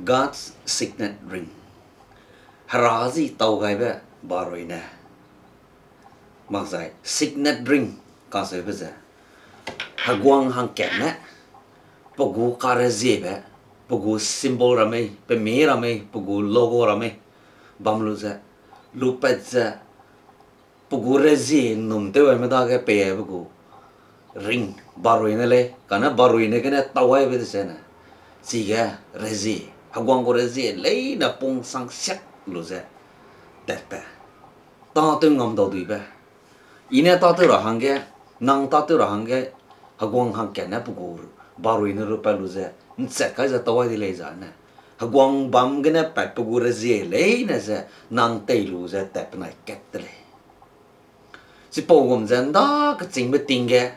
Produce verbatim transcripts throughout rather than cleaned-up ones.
God's signet ring. Hera zi tau gaibe baroine. Makzai signet ring kacheube ze, heguang hangkatne, pe gu kareziebe, pe gu symbol ra mei, pe mi ra mei, pe gu logo ra mei, bam lu ze, lupat ze, pe gu rezie nnum tew aime dage pei aibe gu ring, baroine lei, kane baroine gene tau aibe de zene, chige rezie, heguang gu rezie leine pung sang siak lu ze, tatbe. Tâtew ngam dau duibe. I ne tâtew ra hangge, nang tâtew ra hangge, heguang hangkatne pe gu baroine lupat lu ze, nchat kai ze tau ai de lei zane, heguang bam gene pat pe gu rezie leine ze, nang tei lu ze tat penai kat de lei. Chipau gum ze nda kechîngbe ting ge,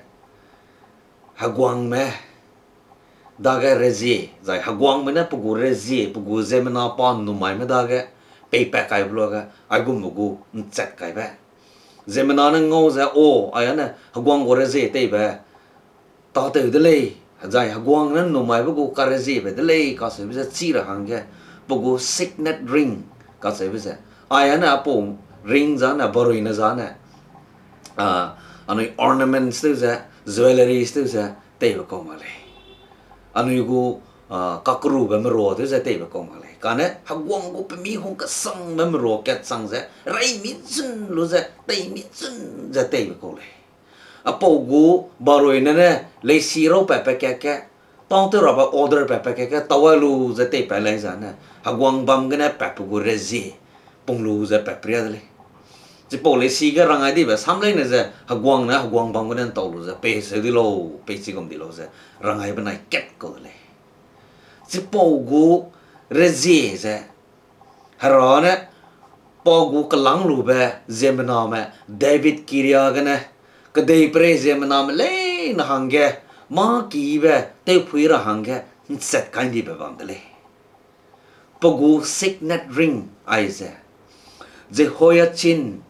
heguangme dage rezie, zai heguangme ne pe gu rezie, pe gu ziemmena pa nnum aime dage, peipat kaibe luage, aigumbe gu nchat kaibe. Ziemmena ne ngau ze, o, aia ne heguang gu rezie teibe tâtew de lei, zai heguang ne nnum aibe gu kareziebe de lei kacheube ze chi ra hangge, pe gu signet ring kacheube ze, aia ne apau ring zane, baroine zane, a, anui ornaments tew ze, jewelleries tew ze teibe kau mak lei. Anui gu, a, kakerube merua tew ze teibe kau mak lei. Kane heguang gu pemi hung kesangbe merua kat chang ze, rei mi chun lu ze, tei mi chun ze teibe kau lei. Apau gu baroine ne leisi rau pat pakatge, tâtew rabe order pat pakatge, tau ai lu ze teipat lei zane, heguang bam gene pat pe gu rezie pung lu ze pat pria de lei. Chipau leisi ge rang ai dibe sam leine ze heguang ne heguang bam gene ntau lu ze pei seu di lau, pei chigum di lau ze rang ai benai kat kau de lei. Chipau gu rezie ze Hera ne pa gu kelanglube ziemmename David kiria gene, kedeiperei ziemmename leine hangge, mâ kibe tewphui ra hangge nchat kai ndibe bam de lei. Pe gu signet ring aize, Jehoiachin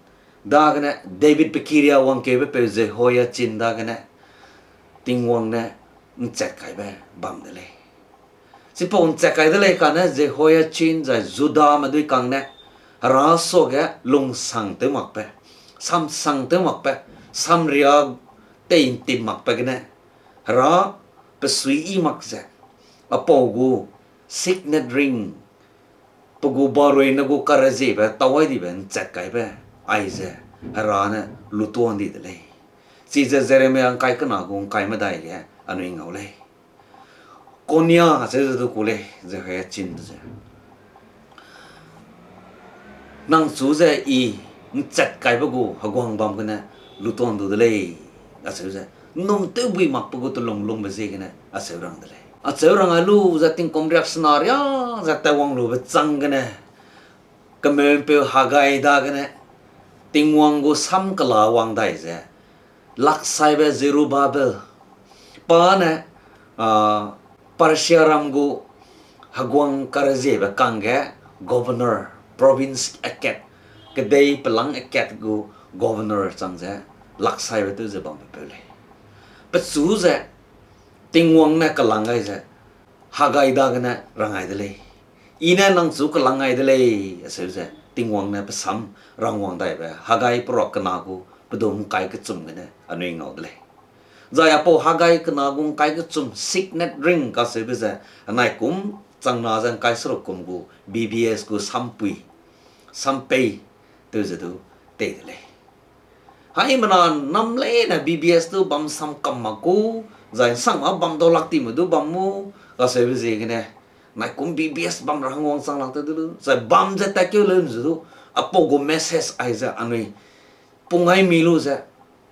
dagene, David pe kiria wangkeube peu Jehoiachin dagene, Tingwang ne nchat kaibe bam de lei. Chipau nchat kai de lei kane Jehoiachin zai Judame dui kang ne, Hera suage lungsang tew makbe, samsang tew makbe, samria tei ntip makbe gene, Hera pe suiyi mak ze, apau gu signet ring, pe gu baruine gu kareziebe tau ai dibe nchat kaibe, aize Hera ne lutuan di de lei. Chize Jeremia ngkai kena gu ngkai medai ge anui ngau lei. Konia acheu ze du ku lei, Jehoiachin ze, nang chu ze I nchat kaibe gu heguang bam gene lutuan du de lei, acheu ze, nnum tewbui makbe gu telung lungbe ziegene acheu rang de lei. Acheu rang ai lu ze tingkum riaksena riâ ze tatwang lube chang gene, kemeupeu Hagai dagene, Tingwang gu sam kela wang dai ze, laksaibe Zerubbabel, pa ne, a, Persiaram gu heguang kareziebe kangge governor, province akat, kedei pelang akat gu governor chang ze, laksaibe tew ze bambe peu lei. Pechu ze, Tingwang ne kelang gai ze, Hagai dagene rang ai de lei. I ne nang chu kelang gai de lei, acheu ze Tingwang ne pe sam rangwang daibe Hagai peruak kena gu pedum ngkai kechum gene anui ngau de lei. Zai apau Hagai kena gu ngkai kechum signet ring kacheube ze, anai kum changna ze ngkai seruk kum gu B B S gu sampui, sampei, tew ze du tei de lei. Haimena nam leine B B S du bam sam kam mak gu, zai nsangma bam dau lak time du bam mu, kacheube ziegene, naikum B B S bam ra hangwang chang lak te du lu, zai bam ze tatkeu leu nzu du, apau gu message aize anui pung ai mi lu ze,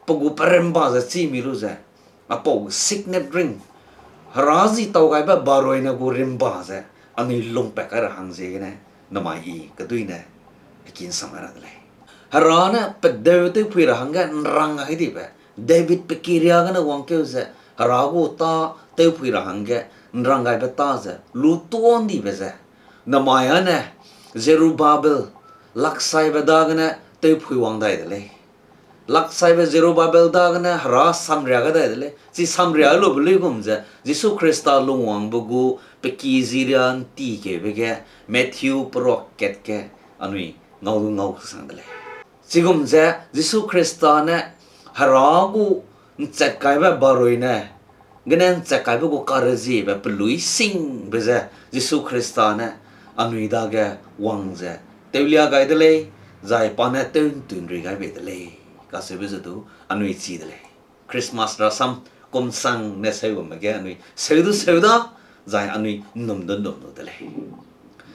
pe gu peremba ze chî mi lu ze, apau gu signet ring, Hera zi tau gaibe baruine gu rimba ze, anui lungpat kai ra hang ziegene, namai I keduine, heki nsam ra de lei. Hera ne pedeu tewphui ra hangge nrang gai dibe, David pe kiria gene wangkeu ze, Hera gu tâ tewphui ra hangge nrang gaibe tâ ze, lutuan dibe ze, namai â ne, Zerubbabel, laksaibe dagene tewphui wang dai de lei. Laksaibe Zerubbabel dagene Hera samria ga dai de lei. Chi samria lube luigum ze, Jisu Khrista lungwangbe gu pe ki zi riâ ’nti keube ge, Matthew peruak kat ge anui ngau du ngau kesang de lei. Chigum ze Jisu Khrista ne Hera gu ’nchat kaibe barui ne, gene ’nchat kaibe gu kareziebe peluî singbe ze Jisu Khrista ne anui dage wang ze tewlia gai de lei, zai pa ne tew ’ntun ri gai bei de lei, kacheube ze du anui chi de lei. Christmas rasam kum sang ne seu bamme ge anui seu du seu da, zai anui ’nnum du ’nnum lu de lei.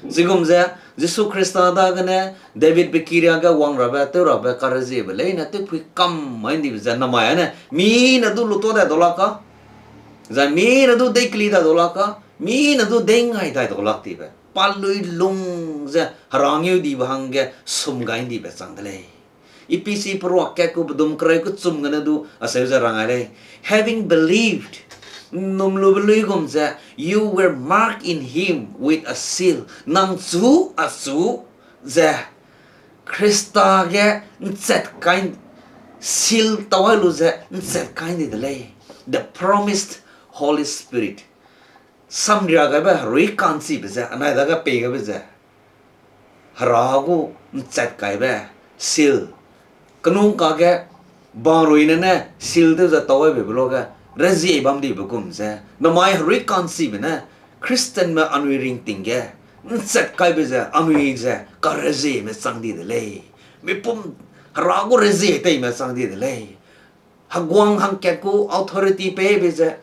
Chigum ze, Jisu Khrista dagene David be ki riâ ge wang rabe, tew rabe, kareziebe leine tewpui kam mai ’ndibe ze namai âne, mi ne du lutua dai dau lak ka, zai mi ne du deikeli dai dau lak ka, mi ne du deingai dai dau lak tibe, pa luilung ze Hera ngeudibe hangge sum gai ’ndibe chang de lei. Ephesi peruak kat gu pedum kereu kechum gene du acheu ze rang ai lei. Having believed, ’nnum lube luigum ze, you were marked in him with a seal. Nang chu, achu ze, Khrista ge ’nchat kai, seal tau ai lu ze ’nchat kai ’ndi de lei. The promised Holy Spirit. Samria gaibe herui ka'nchibe ze, anai dage pei gaibe ze, Hera gu ’nchat kaibe seal. Kenung kage barui ne ne seal tew ze tau ai beibe luage, rezie bam dibe gum ze, namai herui ka'nchibe ne, Christianme anui ringting ge ’nchat kaibe ze, anui ze karezieme chang di de lei. Mipum Hera gu rezie teime chang di de lei. Heguang hangkat gu authority peibe ze,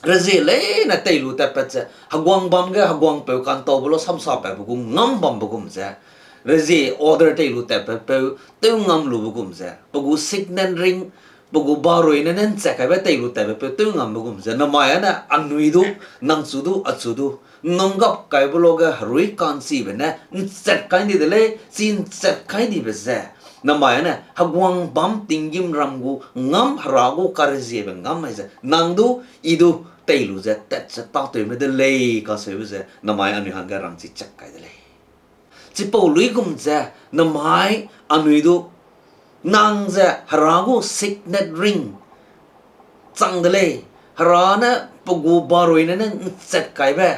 rezie leine tei lu tatpat ze, heguang bam ge heguangpeu kantaube lu samsapatbe gu ngam bambe gum ze, rezie order tei lu tatpatpeu tew ngam lube gum ze, pe gu signet ring, pe gu barui ne ne ’nchat kaibe tei lu tatpatpeu tew ngambe gum ze, namai âne anui du, nang chu du, achu du, ’nnum gap kaibe luage herui ka'nchibe ne ’nchat kai ’ndi de lei, chi ’nchat kai ’ndibe ze, namai âne heguang bâm tinggîmram gu ngam, Hera gu kareziebe ngam mai ze, nang du, i du, tei lu ze tat ze tâtewme de lei kacheube ze namai anui hangge rangchi chak kai de lei. Chipau luigum ze namai anui du, nang ze Hera gu signet ring chang de lei, Hera ne pe gu barui ne ne ’nchat kaibe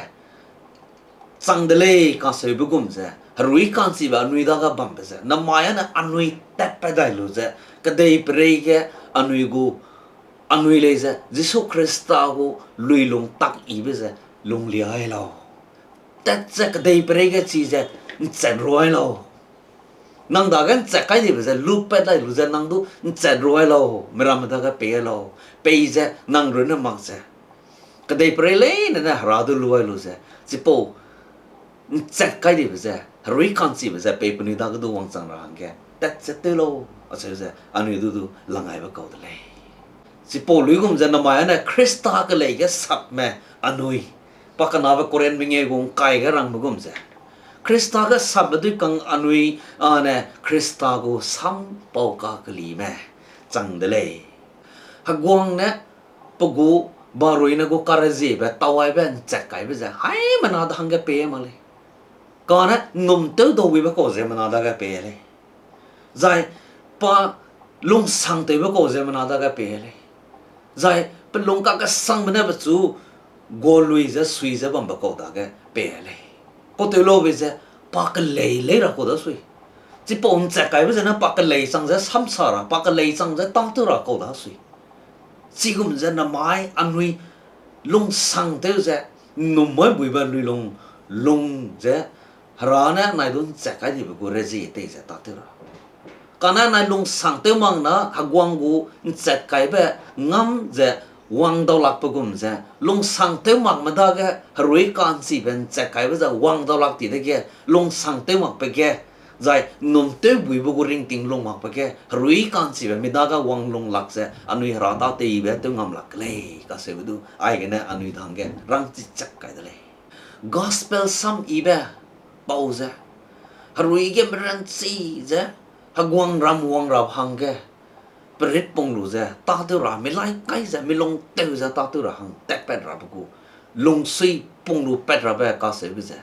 chang de lei kacheube gum ze, herui ka'nchibe anui dage bambe ze, namai âne anui tatpat dai lu ze, kedeiperei ge anui gu, anui lei ze Jisu Khrista gu luilung tak yibe ze lunglia ai lau. Tat ze kedeiperei ge chi ze ’nchat ru ai lau. Nang dage ’nchat kai dibe ze lupat dai lu ze nang du ’nchat ru ai lau, miramme dage pei ai lau. Pei ze nang runne mak ze, kedeiperei leine ne Hera du lu ai lu ze, chipau ’nchat kai dibe ze, herui ka'nchibe ze pei penui dage du wangchang ra hangge tat ze tew lau, acheu ze anui du du lang aibe kau de lei. Chipau luigum ze namai âne Khrista kelei ge sapme anui, pa kenabe Korinthme ngeu gu ’ngkai ge rangbe gum ze, Khrista ge sapbe dui kang anui âne Khrista gu sampau kakelime chang de lei. Heguang ne pe gu barui ne gu kareziebe tau aibe ’nchat kaibe ze haimena da hangge pei mak lei. Kane ’nnum tew dau buibe kau ziemmena dage pei lei. Zai pa lungsangtewbe kau ziemmena dage pei lei. Zai pe lung kakesangbe ne pechu gualui ze sui ze bambe kau dage pei lei. Kau tew laube ze pa kelei lei ra kau da sui. Chipau ’nchat kaibe zene pa kelei chang ze samsa ra, pa kelei chang ze tâtew ra kau da sui. Chigum ze namai anui lungsangtew ze, ’nnum mai buibe luilung, lung ze, Hera ne nai du ’nchat kai dibe gu rezie tei ze tâtew ra. Kane nai lungsangtew mak na heguang gu ’nchat kaibe ngam ze wang dau lakbe gum ze, lungsangtew makme dage herui ka'nchibe ’nchat kaibe ze wang dau lak ti dege, lungsangtew makbe ge, zai ’nnum tew buibe gu ringting lung makbe ge, herui ka'nchibe mi dage wang lung lak ze, anui Hera tâtewbe tew ngam lak lei, kacheube du, aigene anui dangge rangchi chak kai de lei. Gospel sam yibe pau ze, herui ge meranchi ze, heguangram wang ra hangge, perit pung lu ze tâtew ra, milai kai ze, milung tew ze tâtew ra hang tatpat rabe gu, lungsui pung lu pat rabe kacheube ze,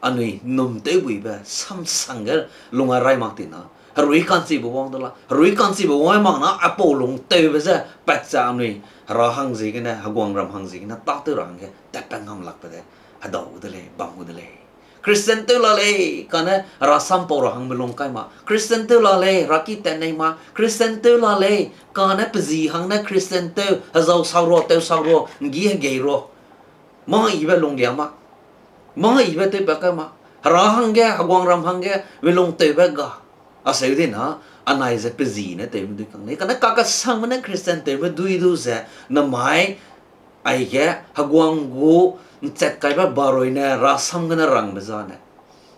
anui ’nnum tew buibe samsang ge lung ai rai mak ti na, herui ka'nchibe wang de la, herui ka'nchibe wang ai mak na, aipau lungtewbe ze pat ze anui Hera hang ziegene, heguangram hang ziegene tâtew ra hangge tatpat ngam lakbe de hedau gu de lei, bam gu de lei. Christian tew la lei, kane hera sam pau ra hangme lung kai ma. Christian tew la lei, raki tat nei ma. Christian tew la lei, kane pe zi hang ne Christian tew, hezau sak rua, tew sak rua, ngi hegei rua. Mâ yibe lunglia ma. Mâ yibe tewpat kai ma. Hera hangge, heguangram hangge, mi lung tewbe ga. Aseu dina, anai ze pe zi ne tewme dui kang lei. Kane kakesangme ne Christian tewme dui du ze, namai, aige, heguang gu, nchat kaibe barui ne, rasam gene rangbe zane.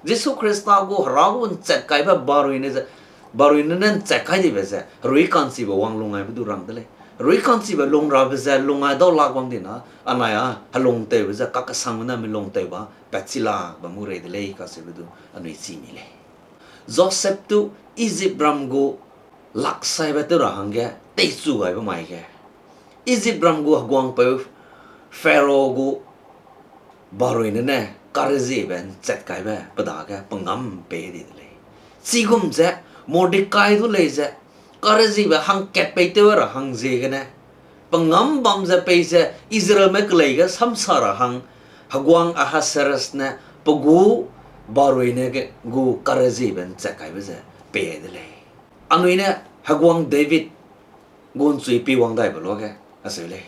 Jisu Khrista gu, hera gu nchat kaibe barui ne ze, barui ne ne nchat kai dibe ze, herui ka'nchibe wang lung aibe du rang de lei. Herui ka'nchibe lung rabe ze, lung ai dau lak bam dina, anai a, helung tewbe ze, kakesangme ne mi lung tewba, pat chi lak bam gu rei de lei, kaseube du, anui chi mi lei. Josep tu Ijipram gu laksaibe tew ra hangge teichu gaibe mai ge, Ijipram gu heguangpeu Pharaoh gu barui ne ne kareziebe nchat kaibe pe dage pe ngam pei di de lei. Chigum ze Mordekai du lei ze kareziebe hangkat pei tew ra hang ziegene, pe ngam bam ze pei ze Israelme kelei ge samsa ra hang, heguang Ahasuerus ne pe gu barui ne ge gu kareziebe nchat kaibe ze pei de lei. Anui ne heguang David gu nchui pi wang daibe luage, aseu lei.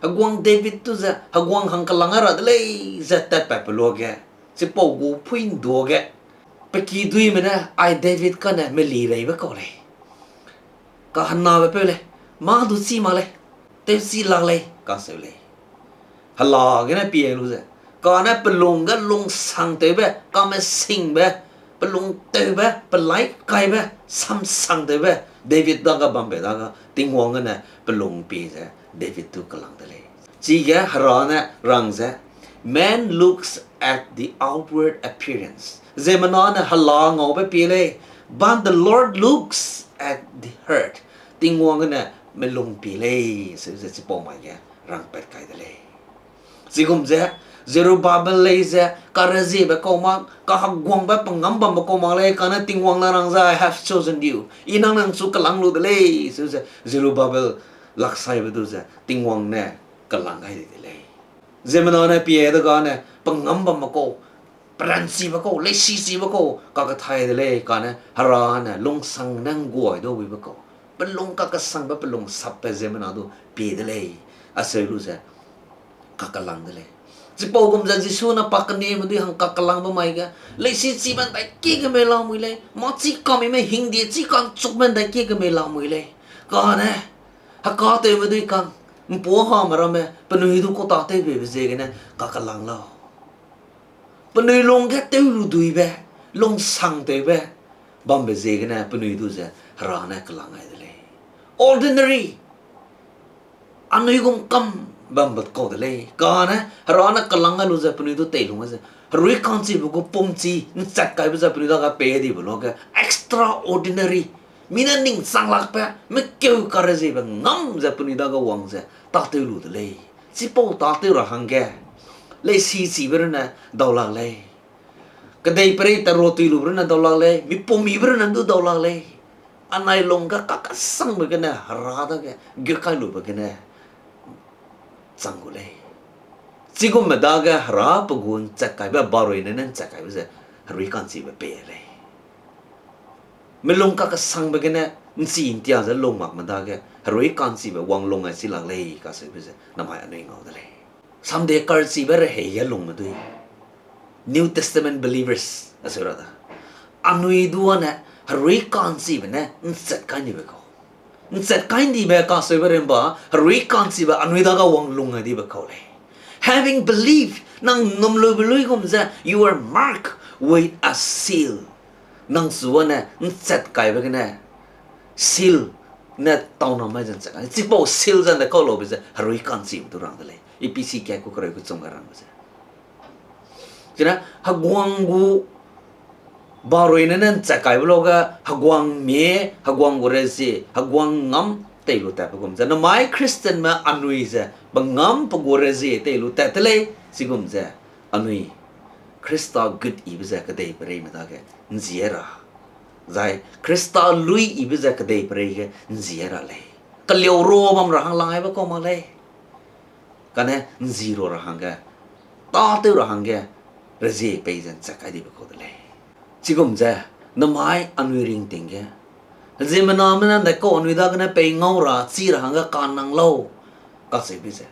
Heguang David tu ze heguang hang kelang ra de lei ze tatpatbe luage, chipau gu pui nduage, pe kiduîme ne ai David kane meli reibe kau lei. Kahenabe peu lei, mâ du chî mak lei, tewchi lak lei, kaseu lei. Hela gene pie lu ze, kane pe lung ge lungsangtewbe, kamesingbe, pe lungtewbe, pe laikaibe, samsangtewbe, David dage bambe dage Tingwang gene pe lung pie ze David tu kelang de lei. Chige Hera ne rang ze, Man looks at the outward appearance. Ziemmena ne hela ngaube pie lei, but the Lord looks at the heart. Tingwang gene melung pie lei, se ze chipau mai ge rangpat kai de lei. Chigum ze, Zerubbabel lei ze, kareziebe kau mak, kaheguangbe pengam bambe kau mak lei, kane Tingwang ne rang ze, I have chosen you. I nang nang chu kelang lu de lei, se ze Zerubbabel laksaibe du ze, Tingwang ne kelang gai di de lei. Ziemmena ne pie degane, pengam bambe kau, peranchibe kau, leisisibe kau, kakethai de lei, kane Hera ne lungsang ne ngguai du wibe kau, pe lung kakesangbe pe lung sapbe ziemmena du pie de lei, aseu lu ze, kakelang de lei. Chipau gum ze Jisu ne pa kenieme dui hang kakelangbe mai ge, leisisibe ndaiki ge mei lamui lei, mâ chi kamime hingdie chi ka'nchukme ndaiki ge mei lamui lei. Kane, hekatewme dui kang, ’mpuâ hame ramme, penui du kau tâtewbeibe ziegene, kakelang lau. Penui lung ge tew lu duibe, lungsangtewbe, bambe ziegene penui du ze Hera ne kelang gai de lei. Ordinary, anui gum kam bambe kau de lei. Kane Hera ne kelang gai lu ze penui du teilung ze, herui ka'nchibe gu pumchi ’nchat kaibe ze penui dage pei dibe luage, extraordinary, mi ne ning chang lakbe, mekeu kareziebe ngam ze penui dage wang ze tâtew lu de lei. Chipau tâtew ra hangge, leisisibe runne dau lak lei. Kedeiperei tat ruatui lube runne dau lak lei, mipumibe runne du dau lak lei. Anai lung ge kakesangbe gene Hera dage geukai lube gene chang gu lei. Chigumme dage Hera pe gu ’nchat kaibe, barui ne ne ’nchat kaibe ze herui ka'nchibe pei lei. Melung kakesangbe gene ’nchi ’ntia ze lung makme dage herui ka'nchibe wang lung ai chi lak lei kaseube ze namai anui ngau de lei. Samde karchibe rehei ge lungme dui, New Testament believers aseu ra da, anui du âne herui ka'nchibe ne ’nchat kai ndibe kau. ’Nchat kai ndibe kaseube rimba, herui ka'nchibe anui dage wang lung ai dibe kau lei. Having believed, nang ’nnum lube luigum ze, you are marked with a seal. Nang su âne ’nchat kaibe gene, seal ne tau na mai ze ’nchat kai. Chipau seal ze ’nde kau laube ze herui ka'nchibe du rang de lei. Ephesi kat ku kereu kechum ga rangbe ze, chine heguang gu barui ne ne ’nchat kaibe luage, heguang mie, heguang gu rezie, heguang ngam tei lu tatbe gum ze, namai Christianme anui ze, pe ngam pe gu rezie tei lu tat de lei, chigum ze, anui Khrista gut yibe ze kedeipereime dage ’nzie ra, zai Khrista lui yibe ze kedeiperei ge ’nzie ra lei. Keliu ru bam ra hang lang aibe kau mak lei. Kane ’nzi ru ra hangge tâtew ra hangge rezie pei ze ’nchat kai dibe kau de lei. Chigum ze, namai anui ringting ge, ziemmename ne ’ndaikau anui dagene pei ngau ra chi ra hangge ka'nnang lau, kacheube ze,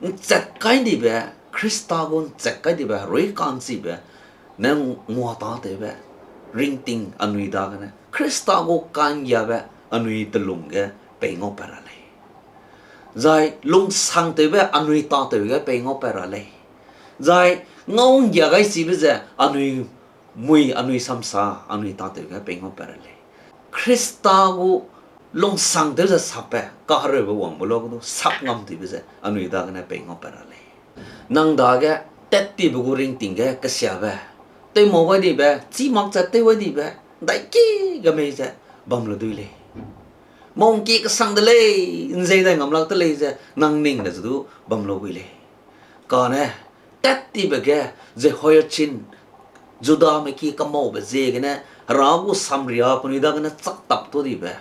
’nchat kai dibe, Khrista gu ’nchat kai dibe, herui ka'nchibe, ne ngua tâtewbe, ringting anui dagene, Khrista gu ka'nggiabe anui telung ge pei ngaupat ra lei. Zai lungsangtewbe anui tâtew ge pei ngaupat ra lei. Zai ngau ’nggia gai chibe ze anui mui, anui samsa, anui tâtew ge pei ngaupat ra lei. Khrista gu lungsangtew ze sapbe, kahereube wangbe luage du sap ngam tibe ze anui dagene pei ngaupat ra lei. Nang dage tattibe gu ringting ge kesiabe, tewmau gai dibe, chî mak ze tew gai dibe, ’ndaiki ge mei ze bam lu dui lei. Mâ ’ngkie kesang de lei, ’nzei dai ngam lak de lei ze nang ning ne ze du bam lu gui lei. Kane, tattibe ge Jehoiachin, Judame ki kemaube ziegene, Hera gu samria penui dagene chak tap tu dibe,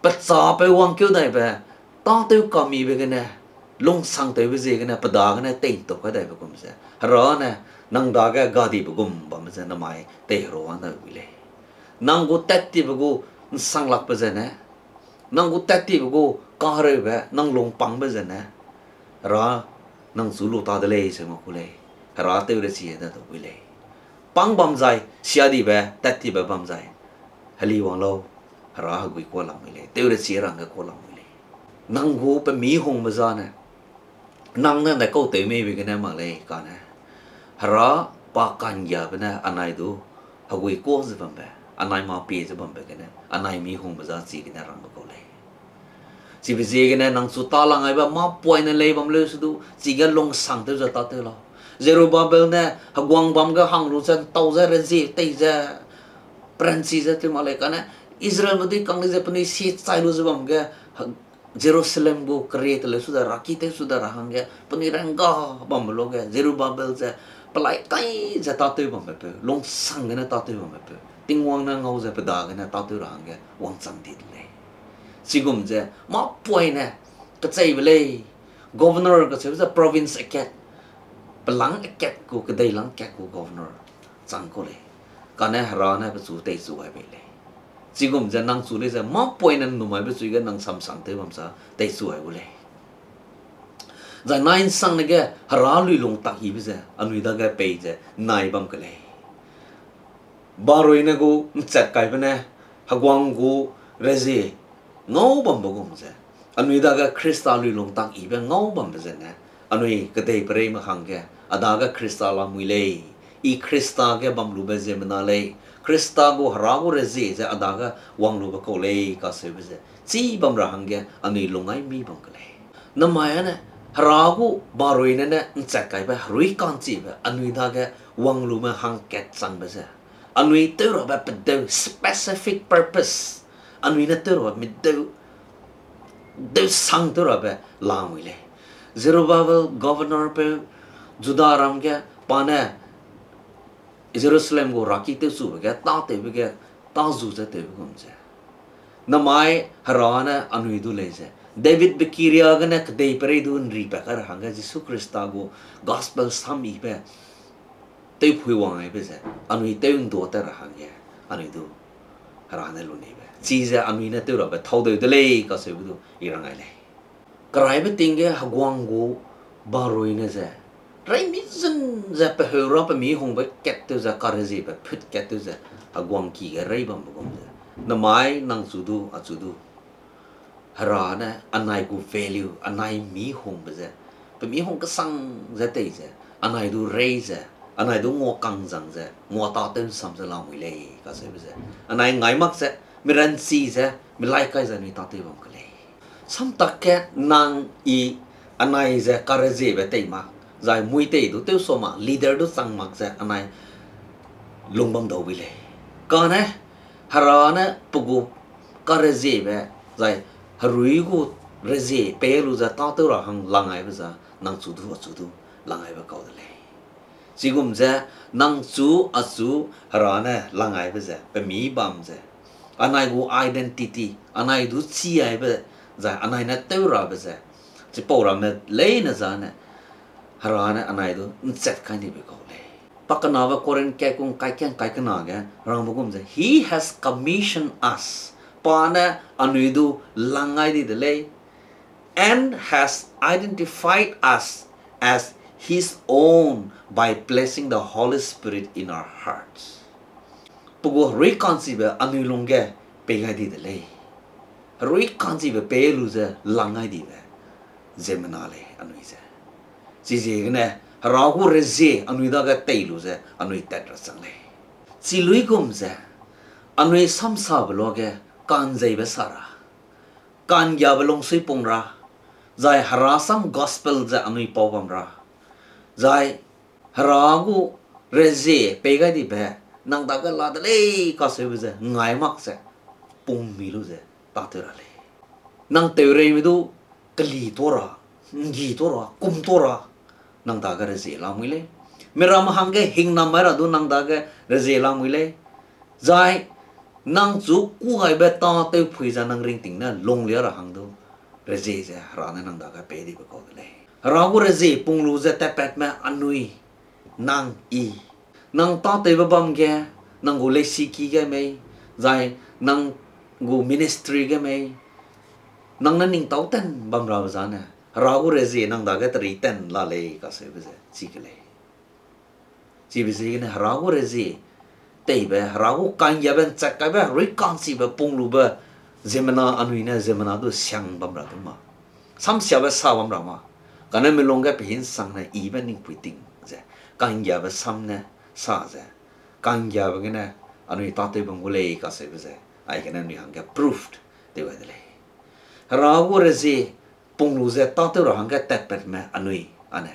pechâpeu wangkeu daibe, tâtew kamibe gene, lungsangtewbe ziegene pe dagene tei'ntau kai daibe gum ze, Hera ne nang dage gadibe gum bambe ze namai teiherua wang dai gui lei. Nang gu tattibe gu ’nsanglakbe zene, nang gu tattibe gu kahereube, nang lungpangbe zene, Hera nang chu lu ta de lei seu mak ku lei. Hera tewrechi da dau gui lei. Pang bam zai, siadibe, tattibe bam zai, heli wang lau, Hera hegui kuâ lamui lei, tewrechi rangge kuâ lamui lei. Nang gu pemihungbe zane, nang ne ’ndaikau tew meibe gene mak lei kane, Hera pa ka'nggiabe ne anai du hegui kuâ ze bambe, anai mâ pie ze bambe gene, anai mihungbe za chigene rangbe kau lei. Chibe ziegene nang chu tâ lang aibe mâ poine lei bam leu se du, chige lungsangtew ze tâtew lau. Zerubbabel ne heguang bam ge hang lu ze ’ntau ze rezie tei ze, peranchi ze tew mak lei kane, Israelme dui kang lei ze penui sie chai lu ze bam ge, Jerusalem gu kerie teleu su da, raki tew su da ra hangge penui rangga bambe luage, Zerubbabel ze pelai kai ze tâtew bambe peu, lungsang gene tâtew bambe peu, Tingwang ne ngau ze pe dagene tâtew ra hangge wangchang di de lei. Chigum ze mâ poine kecheibe lei, governor kacheube ze province akat, pelang akat gu, kedeilang kat gu governor chang kau lei. Kane Hera ne pechu teichu gai bei lei. Chigum ze nang chu lei ze mâ poine ’nnum aibe chui ge nang samsang tew bam sa teichu gai gu lei. Zai nai ’nsangne ge Hera luilung tak yibe ze anui dage pei ze nai bam ke lei. Barui ne gu ’nchat kaibe ne heguang gu rezie ngau bambe gum ze, anui dage Khrista luilung tak yibe ngau bambe zene, anui kedei pereime hangge a dage Khrista lamui lei, I Khrista ge bam lube ziemmena lei, Khrista gu Hera gu rezie ze a dage wang lube kau lei kacheube ze chî bam ra hangge anui lungai mi bam ke lei. Namai â ne, Hera gu barui ne ne ’nchat kaibe herui ka'nchibe anui dage wang lume hangkat changbe ze, anui tew rabe pedeu specific purpose, anui ne tew rabe mideu, deu sang tew rabe lamui lei. Zerubbabel governor peu, Judaram ge pa ne Jerusalem gu raki tewchube ge, tâtewbe ge, tâ zu ze tewbe gum ze, namai Hera ne anui du lei ze, Davidbe kiria gene kedei perei du ’nripat kai ra hangge Jisu Khrista gu gospel sam yibe tewphui wang aibe ze, anui tew ’nduâ tat ra hangge, anui du Hera ne luneibe chize anui ne tew rabe thaudeu de lei kacheube du I rang ai lei. Keraibe ting ge heguang gu barui ne ze, reimi zun ze peheu ra pemihungbe kat tew ze, kareziebe phut kat tew ze, heguang ki ge rei bambe gum ze, namai nang chu du, achu du, Hera ne anai gu value, anai mihungbe ze, pemihung kesang ze tei ze, anai du rei ze, anai du nguakang zang ze, nguatâtew ’nsam ze lamui lei kacheube ze, anai ngai mak ze, miranchi ze, milai kai ze anui tâtew bam ke lei. Samtak ge nang I anai ze kareziebe tei mak, zai mui tei du tewsua mak, leader du chang mak ze anai lung bam dau bui lei. Kane Hera ne pe gu kareziebe, zai herui gu rezie pei lu ze tâtew ra hang lang aibe ze, nang chu du, achu du, lang aibe kau de lei. Chigum ze, nang chu, achu, Hera ne lang aibe ze, pemi bam ze, anai gu identity, anai du chî aibe, zai anai ne tew rabe ze, chipau ramme leine zane, Hera ne anai du ’nchat kai dibe kau lei. Pakenabe Korinth kat kung kai kang kai kena ge rangbe gum ze, He has commissioned us. Pa ne anui du lang gai di de lei. And has identified us as his own by placing the Holy Spirit in our hearts. Pe gu herui ka'nchibe anui lungge pei gai di de lei. Herui ka'nchibe pei lu ze lang gai dibe ziemmena lei anui ze. Chiziegene Hera gu rezie anui dage tei lu ze anui tat ra chang lei. Chi luigum ze anui samsabe luage ka'nzeibe sa ra, ka'nggiabe lungsui pung ra, zai Hera sam gospel ze anui pau bam ra, zai Hera gu rezie pei gai dibe nang dage la de lei kaseube ze ngai mak ze pung mi lu ze tâtew ra lei. Nang teureime du keli tuâ ra, ’nggi tuâ ra, kum tuâ ra, nang dage rezie lamui lei. Miramme hangge hingnam mai ra du nang dage rezie lamui lei. Zai nang chu kûgaibe tâtewphui ze nang ringting ne lunglia ra hang du rezie ze Hera ne nang dage pei dibe kau de lei. Hera gu rezie pung lu ze tatpatme anui, nang, i, nang tâtewbe bam ge, nang gu leisiki ge mei, zai nang gu ministry ge mei, nang ne ning tâu ten bam rabe zane Hera gu rezie nang dage teri ten la lei kaseube ze chi ke lei. Chibe ziegene Hera gu rezie teibe, Hera gu ka'nggiabe ’nchat kaibe, herui ka'nchibe pung lube ziemmena anui ne ziemmena du siang bam ra du ma, samsiabe sa bam ra ma, kane melung ge pe hinsangne ibe ningpui ting ze ka'nggiabe sam ne sa ze, ka'nggiabe gene anui tâtew bam gu lei kaseube ze aigene anui hangge proof tew gai de lei. Hera gu rezie pung lu ze tâtew ra hangge tatpatme anui, ane,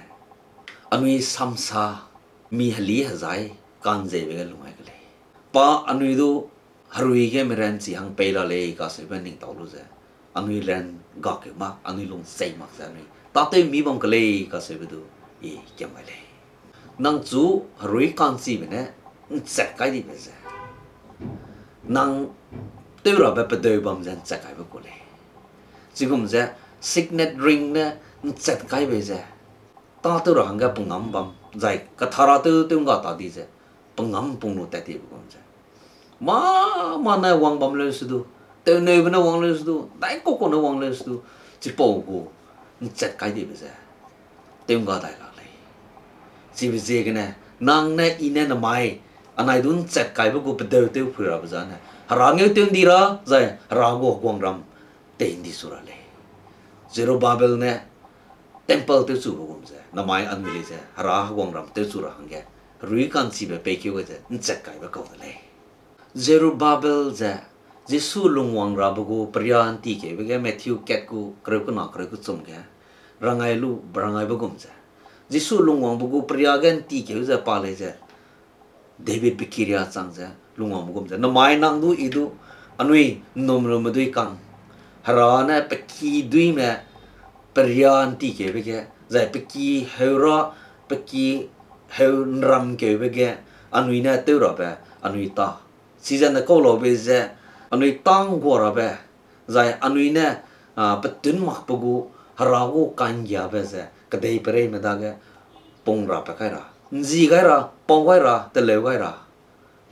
anui samsa mi heli hezai ka'nzeibe ge lung ai ke lei. Pa anui du herui ge mi ranchi hang pei la lei kaseube ning tâu lu ze, anui ran gakeu mak, anui lung sei mak ze anui tâtew mi bam ke lei kaseube du i kiam gai lei. Nang chu herui ka'nchibe ne ’nchat kai dibe ze nang tew rabe pedeu bam ze ’nchat kaibe ku lei. Chigum ze signet ring ne ’nchat kai bei ze tâtew ra hangge pengâm bam, zai kathara tew tew ’ngga ta di ze pengâm pung lu tat dibe gum ze, mâ, mâ ne wang bam leu se du, tewneube ne wang leu se du, daikoko ne wang leu se du, chipau gu ’nchat kai dibe ze tew ’ngga dai lak lei. Chibe ziegene nang ne i ne namai anai du ’nchat kaibe gu pedeu tewphui rabe zane Hera ngeu tew ’ndi ra, zai Hera gu heguangram tei ’ndi chu ra lei. Zerubbabel ne temple tewchube gum ze namai anui lei ze Hera heguangram tewchu ra hangge herui ka'nchibe peikeu gai ze ’nchat kaibe kau de lei. Zerubbabel ze Jisu lungwang rabe gu peria ’ntikeube ge Matthew kat gu kereu kena kereu kechum ge rangai lu, rangaibe gum ze, Jisu lungwangbe gu peria ge ’ntikeu ze pa lei ze David pe ki ria chang ze lungwangbe gum ze, namai nang du i du anui ’nnumlume dui kang, Hera ne pe ki duîme peria ’ntikeube ge, zai pe ki heu ra, pe ki heu ’nramkeube ge anui ne tew rabe anui tâ, chize ne kau laube ze anui tâ ’nggua rabe, zai anui ne, a, petun makbe gu Hera gu ka'nggiabe ze kedeipereime dage pung rapat kai ra, ’nzi gai ra, pau gai ra, teleu gai ra.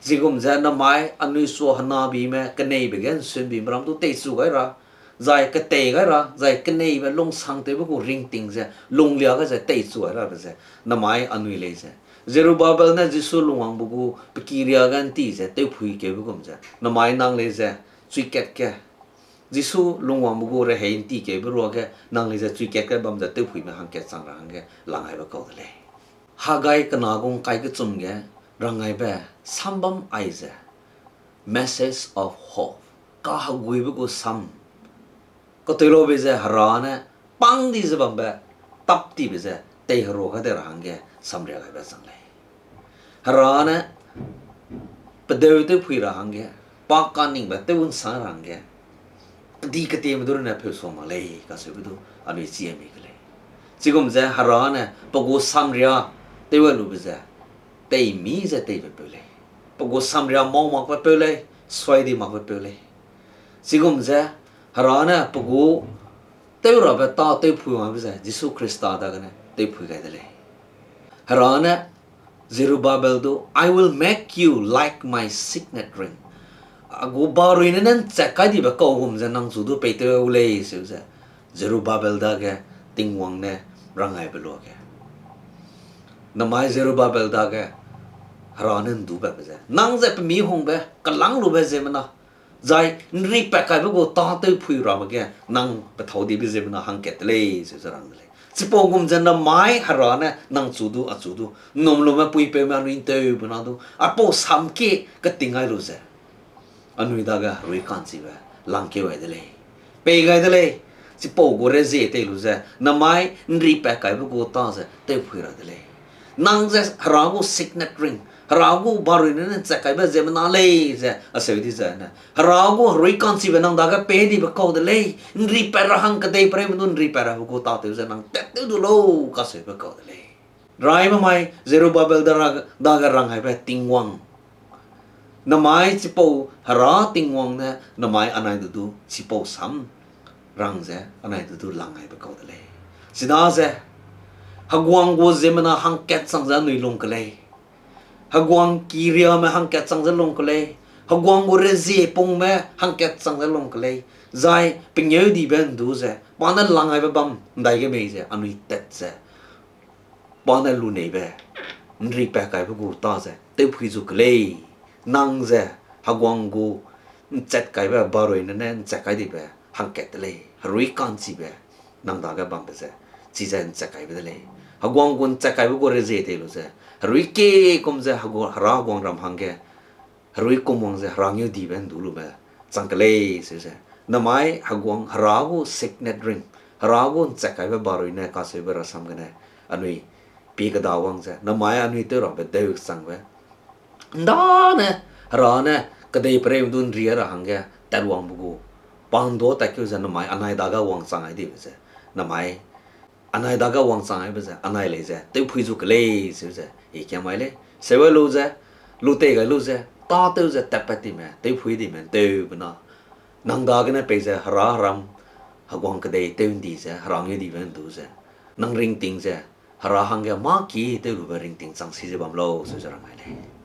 Chigum ze namai anui sua henabime keneibe ge ’nsunbime ram du teichu gai ra, zai ketei gai ra, zai keneibe lungsangtewbe gu ringting ze lunglia gai ze teichu gai rabe ze namai anui lei ze, Zerubbabel ne Jisu lungwangbe gu pe ki ria ge ’nti ze tewphuikeube gum ze namai nang lei ze chuikat ge, Jisu lungwangbe gu rehei ’ntikeube ruage nang lei ze chuikat ge bam ze tewphuime hangkat chang ra hangge lang aibe kau de lei. Haggai kena gu ’ngkai kechum ge rangaibe sam bam ai ze, message of hope, kaheguibe gu sam. Kateilobe ze Hera ne pang di ze bambe, tap tibe ze teiherua gai de ra hangge samria gaibe chang lei. Hera ne pedeu tewphui ra hangge, pa kaningbe tew ’nsang ra hangge, kedi ketieme du rune pheusa mak lei kacheube du anui chi mi ke lei. Chigum ze Hera ne pe gu samria tew a lube ze, teimi ze teibe peu lei. Pe gu samria mau makbe peu lei, suai di makbe peu lei. Chigum ze Hera ne pe gu tew rabe tâ tewphui wangbe ze Jisu Khrista dagene tewphui gai de lei. Hera ne Zerubbabel du, I will make you like my signet ring. A gu barui ne ne ’nchat kai dibe kau gum ze nang chu du peitew u lei, seu ze Zerubbabel dage Tingwang ne rang aibe luage, namai Zerubbabel dage Hera ne ’ndu patbe ze, nang ze pe mi hungbe, kelâng lube ziemmena, zai ’nripat kaibe gu tâtew phui rabe ge nang pethâu dibe ziemmena hangkat de lei, seu ze rang de lei. Chipau gum ze namai Hera ne nang chu du, achu du, ’nnumlume puipeume anui ’nteube na du, aipau sam kie keting gai lu ze, anui dage herui ka'nchibe langkeu gai de lei, pei gai de lei. Chipau gu rezie tei lu ze namai ’nripat kaibe gu tâ ze tewphui ra de lei. Nang ze Hera gu signet ring, Hera gu barui ne ne ’nchat kaibe ziemmena lei ze aseu di ze ne, Hera gu herui ka'nchibe nang dage pei dibe kau de lei. ’Nripat ra hang kedei pereime du ’nripat rabe gu tâtew ze nang tattew du lau, kaseube kau de lei. Raime mai Zerubbabel da ra-, dage rang aibe Tingwang, namai chipau Hera Tingwang ne namai anai du du chipau sam rang ze anai du du lang aibe kau de lei. Chidaze, heguang gu ziemmena hangkat chang ze anui lung ke lei. Heguang kiriame hangkat chang ze lung ke lei. Heguang gu rezie pungme hangkat chang ze lung ke lei. Zai pengêudibe ’ndu ze, pa ne lang aibe bam ’ndaige mei ze, anui tat ze, pa ne luneibe, ’nripat kaibe gu tâ ze tewphui zu ke lei. Nang ze heguang gu ’nchat kaibe barui ne ne ’nchat kai dibe hangkat de lei, herui ka'nchibe nang dage bambe ze, chize ’nchat kaibe de lei. Heguang gu ’nchat kaibe gu rezie tei lu ze, herui kie kum ze hegu-, Hera heguangram hangge herui kum wang ze Hera ngeudibe ’ndu lube chang ke lei, seu ze, namai heguang Hera gu signet ring, Hera gu ’nchat kaibe barui ne kaseube rasam gene anui pie keda wang ze namai anui tew rabe deu changbe ’nda ne, Hera ne kedei pereime du ’nri ra hangge tatwangbe gu, pa ’ndu tatkeu ze namai anai dage wangchang ai dibe ze, namai anai dage wangchang aibe ze anai lei ze tewphui zu ke lei, seu ze i kia mai lei. Seu lu ze, lu tei gai lu ze, tâtew ze tatpat dime, tewphui dime ’nteube na, nang dagene pei ze Hera heram, heguang kedei tew ’ndi ze, Hera ngeudibe ’ndu ze, nang ringting ze Hera hangge mâ ki tew lube ringting chang si ze bam lau, seu ze rang ai lei.